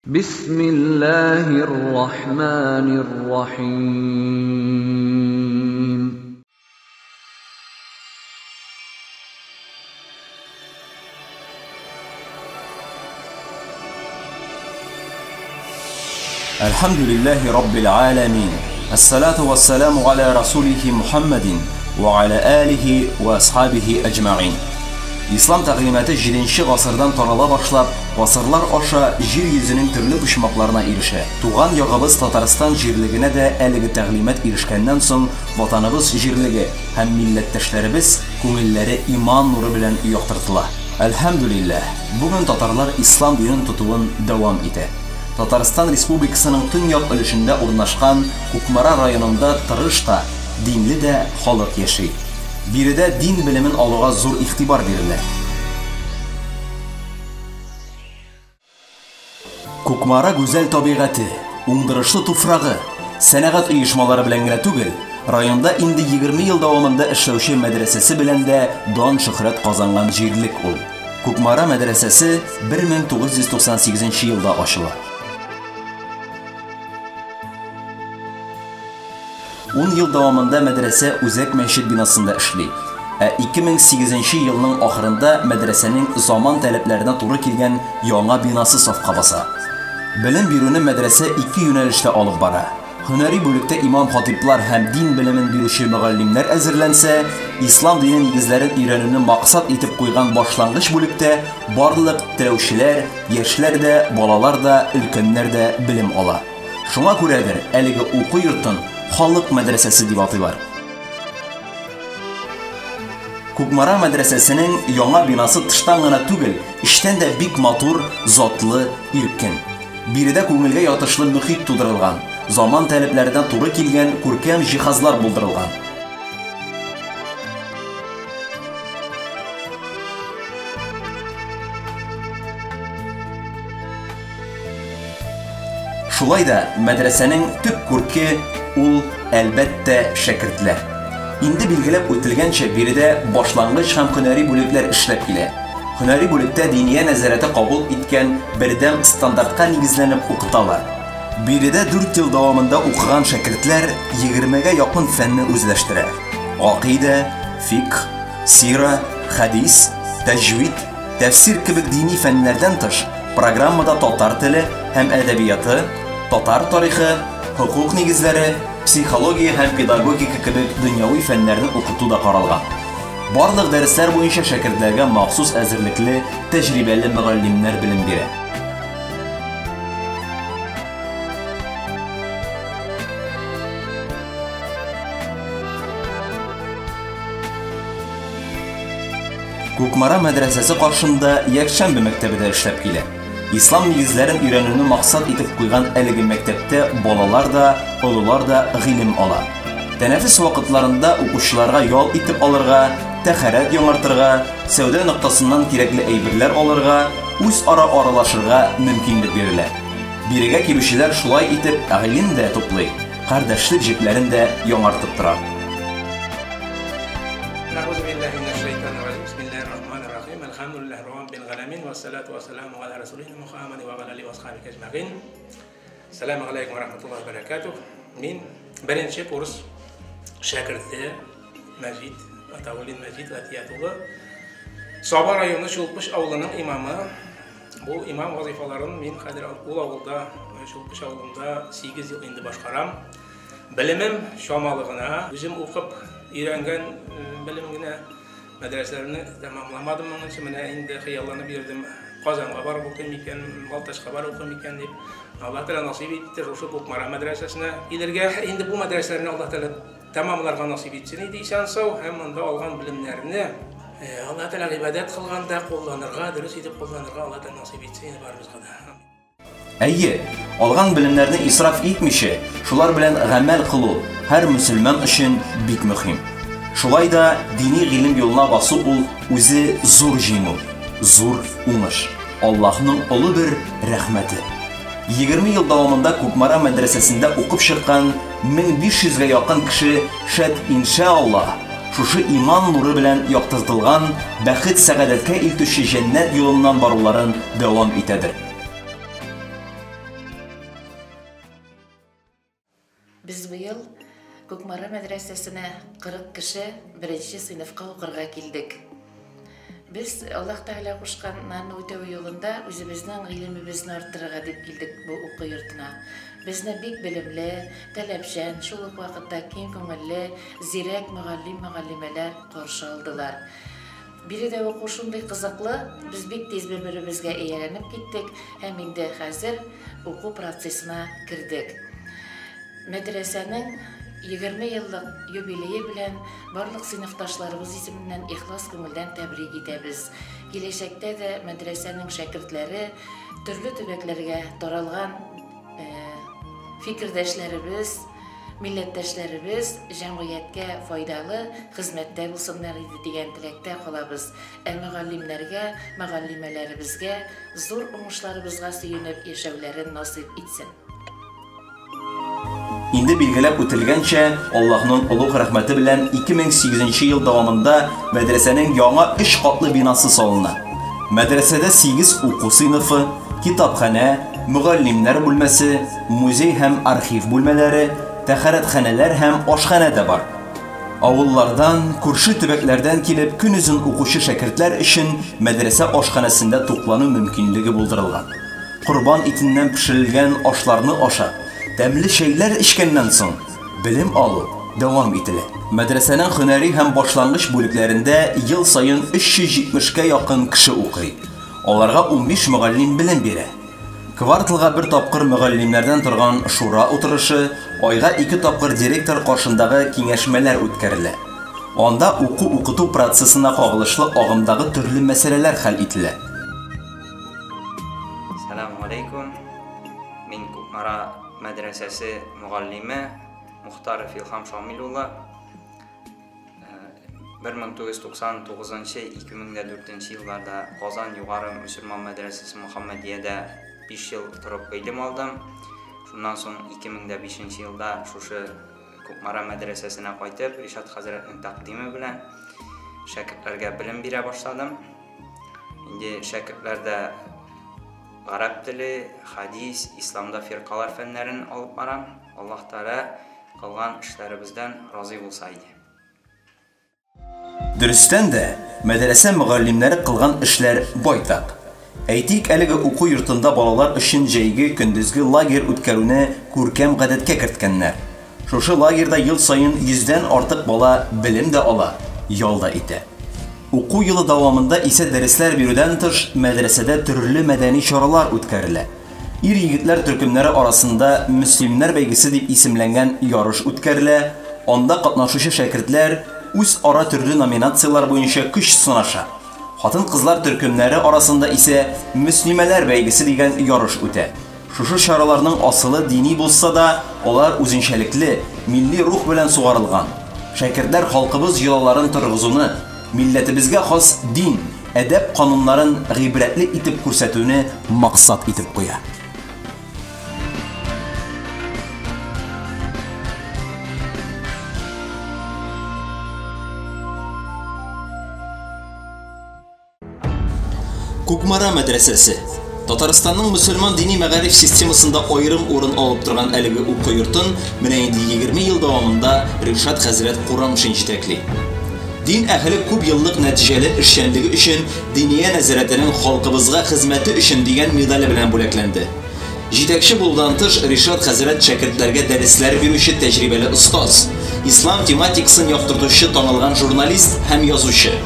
بسم الله الرحمن الرحيم. الحمد لله رب العالمين، الصلاة والسلام على رسوله محمد وعلى آله وأصحابه أجمعين. Ислам тәгълиматы 7 гасырдан тарала башлап, гасырлар аша җир йөзенең төрле почмакларына ирешә. Туган ягыбыз Татарстан җирлегенә дә әлеге тәгълимат ирешкәннән соң, ватаныбыз җирлеге һәм милләттәшләребез күңелләре иман нуры белән яктыртыла. Әлхәмдүлилләһ, бүген татарлар ислам динен тотуын дәвам итә. Татарстан Республикасының төньяк өлешендә урнашкан Кукмара районында тырыш та, динле дә халык яши. Биредә дин белемен алуга зур игътибар бирелә. Кукмара гүзәл табигате, уңдырышлы туфрагы, сәнәгать оешмалары белән генә түгел, районда инде 20 ел дәвамында эшләүче мәдрәсәсе белән дә дан шөһрәт казанган җирлек ул. Кукмара мәдрәсәсе 1998 елда ачыла. 10 ел дәвамында мәдрәсә үзәк мәчет бинасында эшли. Ә 2008 елның ахырында мәдрәсәнең заман таләпләренә туры килгән яңа бинасы сафка баса. Белем бирүне мәдрәсә ике юнәлештә алып бара. Һөнәри бүлектә имам-хатиплар һәм дин белемен бирүче мөгаллимнәр әзерләнсә, ислам дине нигезләрен өйрәнүне максат итеп куйган башлангыч бүлектә барлык теләүчеләр, яшьләр дә, балалар да, өлкәннәр дә белем ала. Шуңа күрәдер, әлеге уку йортын халык мәдрәсәсе дип атыйлар. Кукмара мәдрәсәсенең яңа бинасы тыштан гына түгел, эчтән дә бик матур, затлы, иркен. Биредә күңелгә ятышлы мөхит тудырылган, заман таләпләренә туры килгән күркәм җиһазлар булдырылган. Шулай да мәдрәсәнең төп күрке ул, әлбәттә, шәкертләр. Инде билгеләп үтелгәнчә, биредә башлангыч һәм һөнәри бүлекләр эшләп килә. Һөнәри бүлектә диния нәзарәте кабул иткән бердәм стандартка нигезләнеп укыталар. Биредә 4 ел дәвамында укыган шәкертләр 20-гә якын фәнне үзләштерә. Гакыйдә, фикх, сира, хәдис, тәҗвид, тәфсир кебек дини фәннәрдән тыш, программада татар теле һәм әдәбияты, татар тарихы, хокук нигезләре, психология һәм педагогика кебек дөньяви фәннәрне укыту да каралган. Барлык дәресләр буенча шәкертләргә махсус әзерлекле, тәҗрибәле мөгаллимнәр белем бирә. Кукмара мәдрәсәсе каршында якшәмбе мәктәбе дә эшләп килә. Ислам нигезләрен өйрәнүне максат итеп куйган әлеге мәктәптә балалар да, олылар да гыйлем ала. Тәнәфес вакытларында укучыларга ял итеп алырга, тәһарәт яңартырга, сәүдә ноктасыннан кирәкле әйберләр алырга, үзара аралашырга мөмкинлек бирелә. Бирегә килүчеләр шулай итеп гыйлем дә туплый, кардәшлек җепләрен дә яңартып тора. Сәлам алейкум ва рахматуллахи ва баракатух. Мин беренче курс шәкерте Мәҗит Атауллин Мәҗит Гатият улы. Саба районы Чулпыш авылының имамы. Бу имам вазифаларын мин хәзер ул авылда, Чулпыш авылында 8 ел инде башкарам. Белемем чамалы гына, үзем укып өйрәнгән белем генә, мәдрәсәләрне тәмамламадым моңынчы, менә инде хыялланып йөрдем. Казанга барып укыйм икән, Балтачка барып укыйм икән дип. Аллаһ Тәгалә насыйп итте шушы Кукмара мәдрәсәсенә килергә. Инде бу мәдрәсәләрне Аллаһ Тәгалә тәмамларга насыйп итсен иде исән-сау һәм монда алган белемнәрне Аллаһ Тәгалә гыйбадәт кылганда кулланырга, дөрес итеп кулланырга Аллаһ Тәгалә насыйп итсен иде барыбызга да. Әйе, алган белемнәрне исраф итмичә, шулар белән гамәл кылу һәр мөселман өчен бик мөһим. Шулай да дини гыйлем юлына басу ул үзе зур җиңү, зур уңыш, Аллаһның олы бер рәхмәте. 20 ел дәвамында Кукмара мәдрәсәсендә укып чыккан 1500-гә якын кеше шәт иншаллаһ шушы иман нуры белән яктыртылган бәхет сәгадәткә илтүче җәннәт юлыннан баруларын дәвам итәдер. Кукмара мәдрәсәсенә 40 кеше беренче сыйныфка укырга килдек. Без Аллаһ Тәгалә кушканнарны үтәү юлында үзебезнең гыйлемебезне арттырырга дип килдек бу уку йортына. Безне бик белемле, таләпчән, шул ук вакытта киң күңелле, зирәк мөгаллим-мөгаллимәләр каршы алдылар. Биредә уку шундый кызыклы, без бик тиз бер-беребезгә ияләнеп киттек һәм инде хәзер уку процессына кердек. Мәдрәсәнең 20 еллык юбилее белән барлык сыйныфташларыбыз исеменнән ихлас күңелдән тәбрик итәбез. Киләчәктә дә мәдрәсәнең шәкертләре төрле төбәкләргә таралган фикердәшләребез, милләттәшләребез җәмгыятькә файдалы хезмәттә булсыннар иде дигән теләктә калабыз. Ә мөгаллимнәргә, мөгаллимәләребезгә зур уңышларыбызга сөенеп яшәүләрен насыйп итсен. Инде билгеләп үтелгәнчә, Аллаһның олуг рәхмәте белән 2008 ел дәвамында мәдрәсәнең яңа өч катлы бинасы салына. Мәдрәсәдә 8 уку сыйныфы, китапханә, мөгаллимнәр бүлмәсе, музей һәм архив бүлмәләре, тәһарәтханәләр һәм ашханә дә бар. Авыллардан, күрше төбәкләрдән килеп көнозын укучы шәкертләр өчен мәдрәсә ашханәсендә туклану мөмкинлеге булдырылган. Корбан итеннән пешерелгән ашларны ашап, тәмле чәйләр эчкәннән соң белем алу дәвам ителә. Мәдрәсәнең һөнәри һәм башлангыч бүлекләрендә ел саен 370-кә якын кеше укый. Аларга 15 мөгаллим белем бирә. Кварталга бер тапкыр мөгаллимнәрдән торган шура утырышы, айга ике тапкыр директор каршындагы киңәшмәләр үткәрелә. Анда уку-укыту процессына кагылышлы агымдагы төрле мәсьәләләр хәл ителә. Сәлам алейкум. Мин Кукмара мәдрәсәсе мөгаллиме Мухтаров Илһам Шамил улы. 1999-2004 елларда Казан югары мөселман мәдрәсәсе Мөхәммәдиядә 5 ел торып гыйлем алдым. Шуннан соң 2005 елда шушы Кукмара мәдрәсәсенә кайтып, Ришат хәзрәтнең тәкъдиме белән шәкертләргә белем бирә башладым. Инде шәкертләрдә гарәп теле, хадис, исламда фиркалар фәннәрен алып барам. Аллаһ Тәгалә кылган эшләребездән разый булса иде. Дөрестән дә, мәдрәсә мөгаллимнәре кылган эшләр байтак. Әйтик, әлеге уку йортында балалар өчен җәйге көндезге лагерь үткәрүне күркәм гадәткә керткәннәр. Шушы лагерьда ел саен 100дән артык бала белем дә ала, ял да итә. Уку елы дәвамында исә дәресләр бирүдән тыш мәдрәсәдә төрле мәдәни чаралар үткәрелә. Ир егетләр төркемнәре арасында Мөслимнәр бәйгесе дип исемләнгән ярыш үткәрелә. Анда катнашучы шәкертләр үз ара төрле номинацияләр буенча көч сынаша. Хатын-кызлар төркемнәре арасында исә Мөслимәләр бәйгесе дигән ярыш үтә. Шушы чараларның асылы дини булса да, алар үзенчәлекле, милли рух белән сугарылган. Шәкертләр халкыбыз йолаларын торгызуны, милләтебезгә хас дин, әдәп кануннарын гыйбрәтле итеп күрсәтүне максат итеп куя. Кукмара мәдрәсәсе Татарстанның мөселман дини мәгариф системасында аерым урын алып торган әлеге уку йортын менә инде 20 ел дәвамында Ришат хәзрәт Курамшин җитәкли. Дин әһеле күп еллык нәтиҗәле эшчәнлеге өчен Диния нәзарәтенең халкыбызга хезмәте өчен дигән медале белән бүләкләнде. Җитәкче булудан тыш Ришат хәзрәт шәкертләргә дәресләр бирүче тәҗрибәле остаз, ислам тематикасын яктыртучы танылган журналист һәм язучы,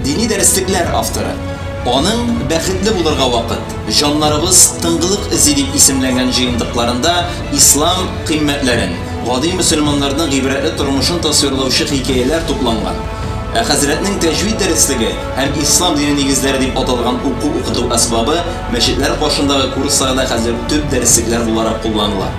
дини дәреслекләр авторы. Аның «Бәхетле булырга вакыт», «Җаннарыбыз тынгылык эзли» дип исемләнгән җыентыкларында ислам кыйммәтләрен, гади мөселманнарның гыйбрәтле тормышын тасвирлаучы хикәяләр тупланган. Ә хәзрәтнең тәҗвид дәреслеге һәм ислам дине нигезләре дип аталган уку-укыту әсбабы мәчетләр каршындагы курсларда хәзер төп дәреслекләр буларак кулланыла.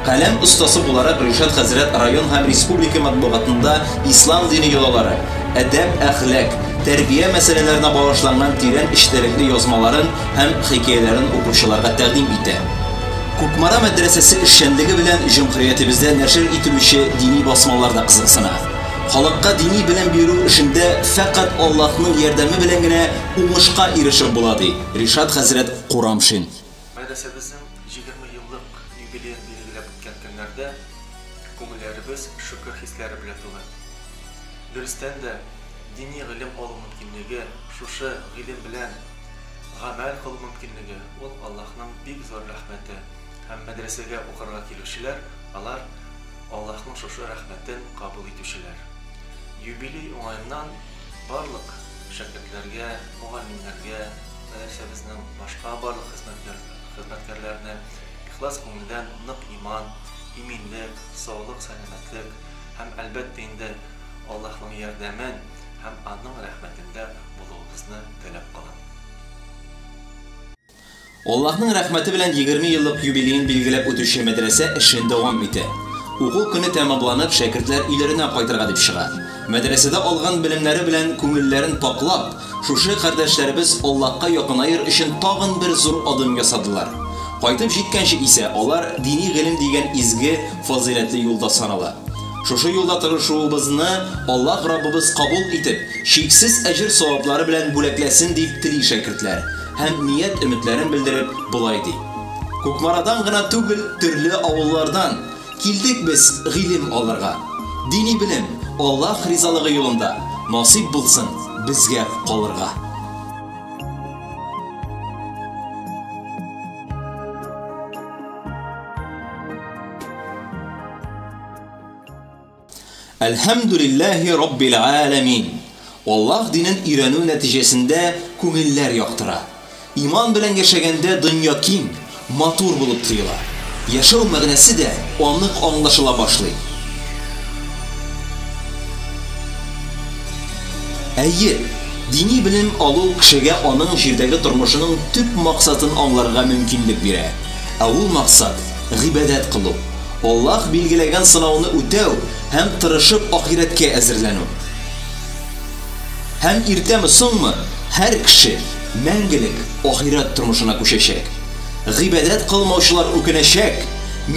Каләм остасы буларак Ришат хәзрәт район һәм республика матбугатында ислам дине йолалары, әдәп, әхлак, тәрбия мәсьәләләренә багышланган тирән эчтәлекле язмаларын һәм хикәяләрен укучыларга тәкъдим итә. Кукмара мәдрәсәсе эшчәнлеге белән җөмһүриятебездә нәшер ителүче дини басмалар да кызыксына. Халыкка дини белем бирү эшендә фәкать Аллаһның ярдәме белән генә уңышка ирешеп була, ди Ришат хәзрәт Курамшин. Мәдрәсәбезнең 20 еллык юбилеен билгеләп үткән көннәрдә күңелләребез күңелләребез шөкер хисләре белән тулы. Дөрестән дә, дини гыйлем алу мөмкинлеге, шушы гыйлем белән гамәл кылу мөмкинлеге, ул Аллаһның бик зур рәхмәте. Һәм мәдрәсәгә укырга килүчеләр, алар Аллаһның шушы рәхмәтен кабул итүчеләр. Юбилей уңаеннан барлык шәкертләргә, мөгаллимнәргә, мәдрәсәбезнең башка барлык хезмәткәрләренә ихлас күңелдән нык иман, иминлек, саулык, сәламәтлек һәм, әлбәттә инде, Аллаһның ярдәмен һәм Аның рәхмәтендә булуыбызны теләп калам. Аллаһның рәхмәте белән 20 еллык юбилеен билгеләп үтүче мәдрәсә эшен дәвам итә. Уку көне тәмамланып, шәкертләр өйләренә кайтырга дип чыга. Мәдрәсәдә алган белемнәре белән күңелләрен пакълап, шушы кардәшләребез Аллаһка якынаер өчен тагын бер зур адым ясадылар. Кайтып җиткәнче исә алар дини гыйлем дигән изге, фазыйләтле юлда санала. Шушы юлда тырышуыбызны Аллаһ Раббыбыз кабул итеп, чиксез әҗер-саваплары белән бүләкләсен дип тели шәкертләр һәм ният-өметләрен белдереп болай ди. Кукмарадан гына түгел, төрле авыллардан килдек без гыйлем алырга. Дини белем, Аллаһ ризалыгы юлында насыйп булсын безгә калырга. Әлхәмдүлилләһи раббил галәмин. Аллаһ динен өйрәнү нәтиҗәсендә күңелләр яктыра. Иман белән яшәгәндә дөнья киң, матур булып тоела. Яшәү мәгънәсе дә анык аңлашыла башлый. Әйе, дини белем алу кешегә аның җирдәге тормышының төп максатын аңларга мөмкинлек бирә. Ә ул максат, гыйбадәт кылу, Аллаһ билгеләгән сынауны үтәү һәм тырышып ахирәткә әзерләнү. Һәм иртәме-соңмы һәр кеше мәңгелек ахирәт тормышына күчәчәк. Гыйбадәт кылмаучылар үкенәчәк,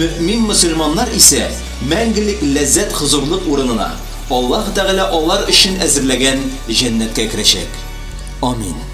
мөэмин-мөселманнар исә мәңгелек ләззәт-хозурлык урынына, Аллаһ Тәгалә алар өчен әзерләгән җәннәткә керәчәк. Амин.